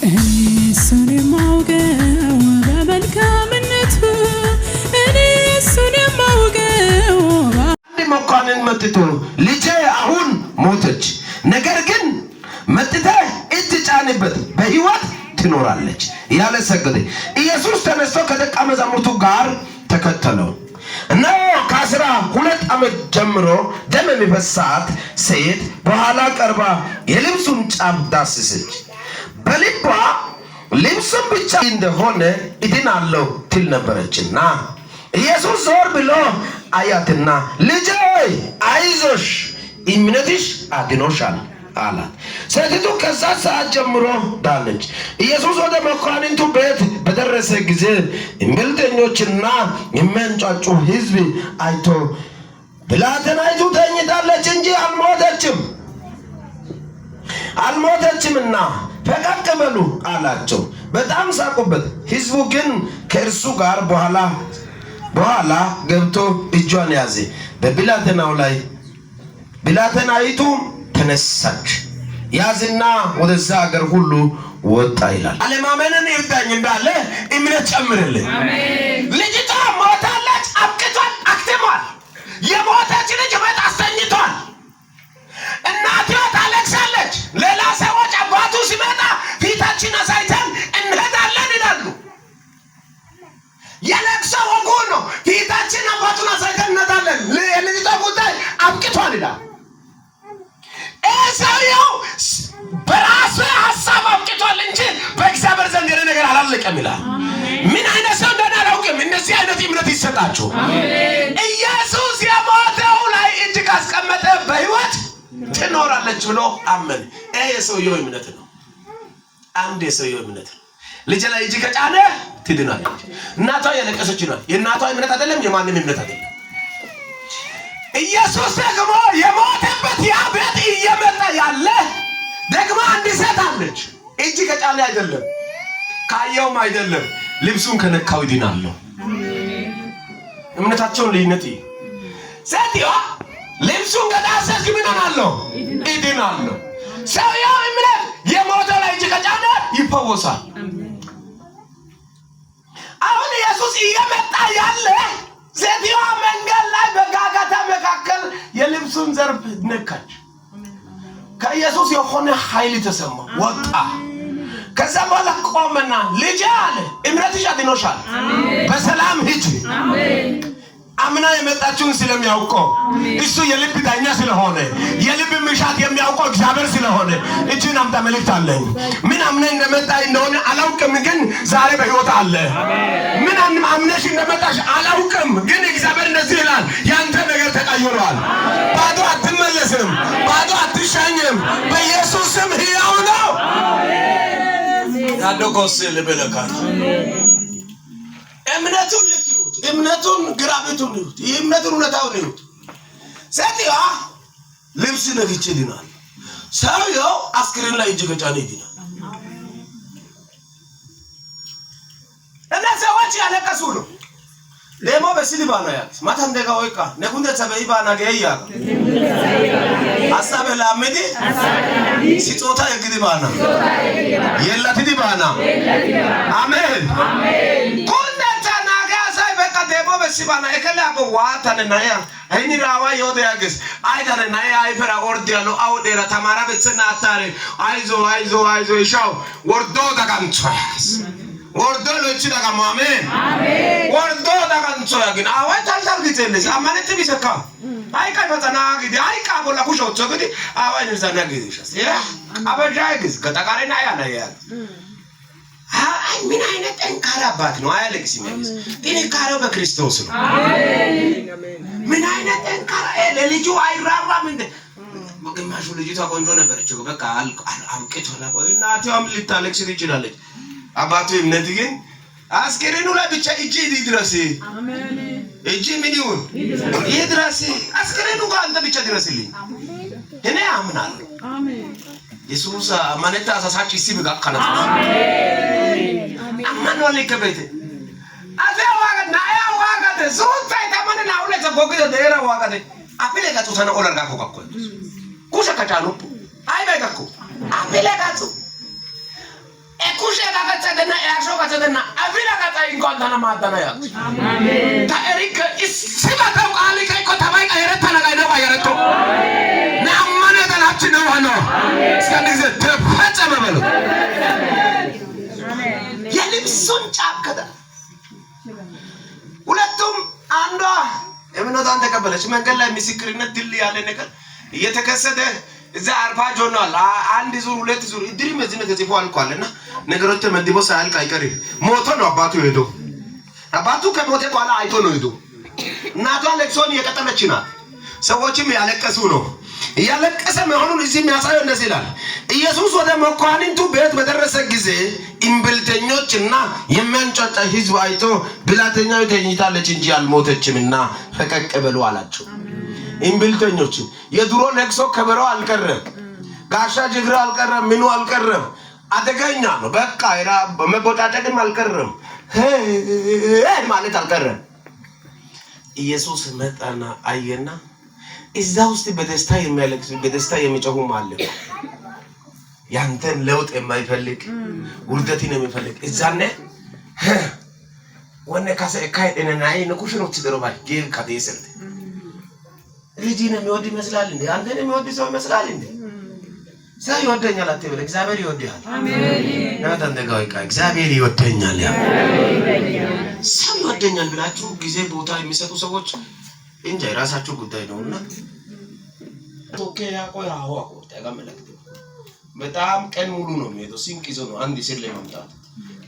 እኔ እሱን የማውቀው በመልካምነቱ፣ እኔ እሱን የማውቀው። አንድ መኳንን መጥቶ ልጄ አሁን ሞተች፣ ነገር ግን መጥተህ እጅ ጫንበት በሕይወት ትኖራለች ያለ ሰገደ። ኢየሱስ ተነስቶ ከደቀ መዛሙርቱ ጋር ተከተለው። እነሆ ከ12 ዓመት ጀምሮ ደም የሚፈሳት ሴት በኋላ ቀርባ የልብሱን ጫፍ ዳሰሰች። በልቧ ልብሱን ብቻ እንደሆነ እድናለሁ ትል ነበረችና፣ ኢየሱስ ዞር ብሎ አያትና ልጄ ሆይ አይዞሽ፣ እምነትሽ አድኖሻል አላት። ሴቲቱ ከዛ ሰዓት ጀምሮ ዳነች። ኢየሱስ ወደ መኳንንቱ ቤት በደረሰ ጊዜ እምቢልተኞችና የሚያንጫጩ ሕዝብ አይቶ ብላቴናይቱ ተኝታለች እንጂ አልሞተችም አልሞተችምና ፈቀቅ በሉ አላቸው። በጣም ሳቁበት። ሕዝቡ ግን ከእርሱ ጋር በኋላ በኋላ ገብቶ እጇን ያዘ። በብላቴናው ላይ ብላቴናይቱ ተነሳች። ያዝና ወደዛ ሀገር ሁሉ ወጣ ይላል። አለማመንን ይርዳኝ እንዳለ እምነት ጨምርልን። ልጅቷ ሞታለች፣ አብቅቷል፣ አክትሟል። የሞተች ልጅ ቤት አስተኝቷል። እናትዋ ታለቅሳለች። ሌላ ሰዎች አባቱ ሲመጣ ፊታችን አሳይተን እንሄዳለን ይላሉ። የለቅሶ ወጉ ነው። ፊታችን አባቱን አሳይተን እንሄዳለን። የልጅቷ ጉዳይ አብቅቷል ይላል። ይህ ሰውየው በራሱ ሀሳብ አብቅቷል እንጂ በእግዚአብሔር ዘንድ የሆነ ነገር አላለቀም ይላል። ምን አይነት ሰው እንደሆነ አላውቅም። እንደዚህ አይነት እምነት ይሰጣችሁ። ኢየሱስ የሞተው ላይ እጅ ካስቀመጠ በሕይወት ትኖራለች ብሎ አመን። ይሄ የሰውየው እምነት ነው። አንድ የሰውየው እምነት ነው። ልጅ ላይ እጅ ከጫነ ትድናለች። እናቷ የለቀሰች ነው። የእናቷ እምነት አይደለም፣ የማንም እምነት አይደለም። ኢየሱስ ደግሞ የሞተበት ያ ቤት እየመጣ ያለ ደግሞ አንድ ሴት አለች። እጅ ከጫነ አይደለም፣ ካየውም አይደለም፣ ልብሱን ከነካው ይድናለሁ። እምነታቸውን ልዩነት ይህ ሴትዮዋ ልብሱን ከዳሰስክ ምን ሆናለሁ? እድናለሁ። ሰውየው እምነት የሞተው ላይ እጅ ከጫነ ይፈወሳል። አሁን ኢየሱስ እየመጣ ያለ ሴትዮዋ መንገድ ላይ በጋጋታ መካከል የልብሱን ዘርፍ ነካች። ከኢየሱስ የሆነ ኃይል ተሰማ፣ ወጣ። ከዛ በኋላ ቆመና ልጄ አለ እምነትሽ አድኖሻል፣ በሰላም ሂጂ። አምና የመጣችውን ስለሚያውቀው እሱ የልብ ዳኛ ስለሆነ የልብ ምሻት የሚያውቀው እግዚአብሔር ስለሆነ እጅን አምጣ፣ መልእክት አለኝ። ምን አምነ እንደመጣ እንደሆነ አላውቅም፣ ግን ዛሬ በሕይወት አለ። ምን አምነሽ እንደመጣሽ አላውቅም፣ ግን እግዚአብሔር እንደዚህ ይላል፣ ያንተ ነገር ተቀይሯል። ባዶ አትመለስም፣ ባዶ አትሸኝም። በኢየሱስ ስም ሕያው ነው። ያደጎስ ልብለካል እምነቱን ልክ ይሁት፣ እምነቱን ግራፊቱን ይሁት፣ እምነቱን እውነታውን ይሁት። ሴትዮዋ ልብስ ነክቼ ድናል። ሰውየው አስክሬን ላይ እጅ ከጫነ ይድናል። እና ሰዎች ያለቀሱ ነው። ደግሞ በስል ባና ያለስ ማታ እንደጋ ወይካ ነኩንደ ተበይ ባና ገያ ሀሳብ ላምዲ ስጦታ የግድ ባና የላትዲ ባና አሜን ኩንደታ ናጋ ሳይ በቃ ደግሞ በሲባና እከለ አቆ ዋታነ ናያ አይኒ ራዋ ዮደ ያግስ አይዳነ ናያ አይፈራ ኦርዲያሎ አውዴራ ተማራ በጽና አታሬ አይዞ አይዞ አይዞ ይሻው ወርዶ ዳጋምቾ ያግስ ወርዶ ሎቺ ዳጋሞ አሜን ወርዶ ዳጋምቾ ያግን አዋይ ታልታል ጊዜልስ አማነት ቢሰካ አይቃ ፈተና ግዲ አይቃ ቦላ ኩሾቾ ግዲ አዋይ ንርዛና ግዲ ሻስ ያ አበጃ ግዝ ገጠቃሪና ያ ናያ አይ ምን አይነት ጠንካራ አባት ነው! አያለቅስም። ያለቅስ ጥንካሬው በክርስቶስ ነው። ምን አይነት ጠንካራ ለልጁ አይራራም እንዴ! ግማሹ ልጅቷ ቆንጆ ነበረች። በቃ አብቅቶ እናቷም ልታለቅስ ትችላለች። አባቱ እምነት ግን አስክሬኑ ላይ ብቻ እጅ ይድረስ፣ እጅ ምን ይሁን ይድረስ። አስክሬኑ ጋር አንተ ብቻ ድረስልኝ፣ እኔ አምናለሁ። ኢየሱስ አማኔታ አሳሳች ሲብ ጋር ካላት አማኗል ከቤት አዘ ዋጋ ናያ ዋጋ ሱንታይ ታማነ ናውለ ተጎግደ ደራ ዋጋ አፒሌ ጋጹ ተነ ኦለርጋ ኮካኮ ኩሸ ከጫኑ አይበጋኩ አፒሌ ጋጹ gaxxadenna, asho gaxxadenna, afila gaxay inkuwan tana maaddana yaagiis. Ta erikke issi bataw qaali ka'ikko tabay qayerettana gay new qayeretto. Ne ammanetan hachchi new hano. እስኪ አንድ ጊዜ ተፈጸመ በሉ። የልብሱን ጫፍ ከዳ ሁለቱም አንዷ እምነቷን ተቀበለች። መንገድ ላይ ምስክርነት ድል ያለ ነገር እየተከሰተ እዛ አርፋጅ ሆኗል። አንድ ዙር ሁለት ዙር እድርም እዚህ ነው ተጽፎ አልቋል። እና ነገሮች ተመድቦ ሳያልቅ አይቀርም። ሞቶ ነው አባቱ ሄዶ፣ አባቱ ከሞተ በኋላ አይቶ ነው ሄዶ። እናቷ ለቅሶን እየቀጠለች ናት። ሰዎችም ያለቀሱ ነው። እያለቀሰ መሆኑን እዚህ የሚያሳየው እንደዚህ ይላል። ኢየሱስ ወደ መኳንንቱ ቤት በደረሰ ጊዜ እምቢልተኞችና የሚያንጫጫ ሕዝብ አይቶ ብላቴናው ተኝታለች እንጂ አልሞተችምና ፈቀቅ በሉ አላቸው። እምቢልተኞችን የድሮ ለቅሶ ከበሮ አልቀረም፣ ጋሻ ጅግራ አልቀረም፣ ምኑ አልቀረም። አደገኛ ነው። በቃ መቦጫጨቅም አልቀረም፣ ማለት አልቀረም። ኢየሱስ መጣና አየና እዛ ውስጥ በደስታ የሚያለቅስ በደስታ የሚጮሁም አለ። ያንተን ለውጥ የማይፈልግ ውርደትን የሚፈልግ እዛኔ ወነ ካሰ ካይደነናይ ንኩሽን ወትደሮባ ጌ ካደሰልት ልጅን የሚወድ ይመስላል እንዴ? አንተን የሚወድ ሰው ይመስላል እንዴ? ሰው ይወደኛል አትበል፣ እግዚአብሔር ይወድሃል። ናታን ደጋው ይቃ እግዚአብሔር ይወደኛል። ያ ሰው ይወደኛል ብላችሁ ጊዜ ቦታ የሚሰጡ ሰዎች እንጃ የራሳችሁ ጉዳይ ነውና ቶኬ ያቆይ አዎ አቆርታ ጋመለክት በጣም ቀን ሙሉ ነው የሚሄደው። ስንቅ ይዞ ነው አንድ ሴት ለማምጣት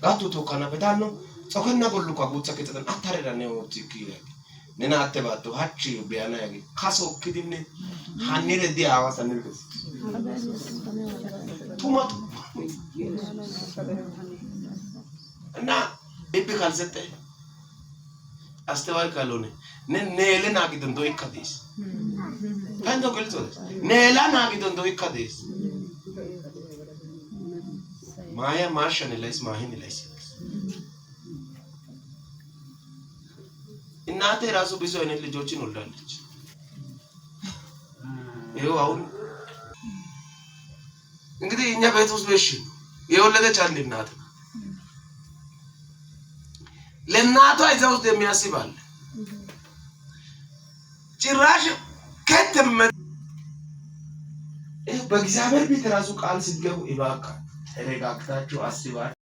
ጋቱ ቶካና በጣም ነው ጾከና ጎሉ ኳ ጉጻ ከተን አታረዳ ነው ቲኪ nena attebaatto hachchi be'ana yaagi kasokkidinne hannire diya aawa sanirkes tuma እና ልብ ካልሰጠ አስተዋይ ካልሆነ ኔለ naa giddon do'ikka dees. ታንቶ ግልጽ ኔላ naa giddon do'ikka dees. ማያ ማሸን ላይስ ማሂን ላይስ እናቴ ራሱ ብዙ አይነት ልጆችን ወልዳለች። ይኸው አሁን እንግዲህ እኛ ቤት ውስጥ በሽ የወለደች አንድ እናት ናት። ለእናቷ እዛ ውስጥ የሚያስብ አለ። ጭራሽ ከትመ በእግዚአብሔር ቤት ራሱ ቃል ስትገቡ እባካችሁ ተረጋግታችሁ አስባችሁ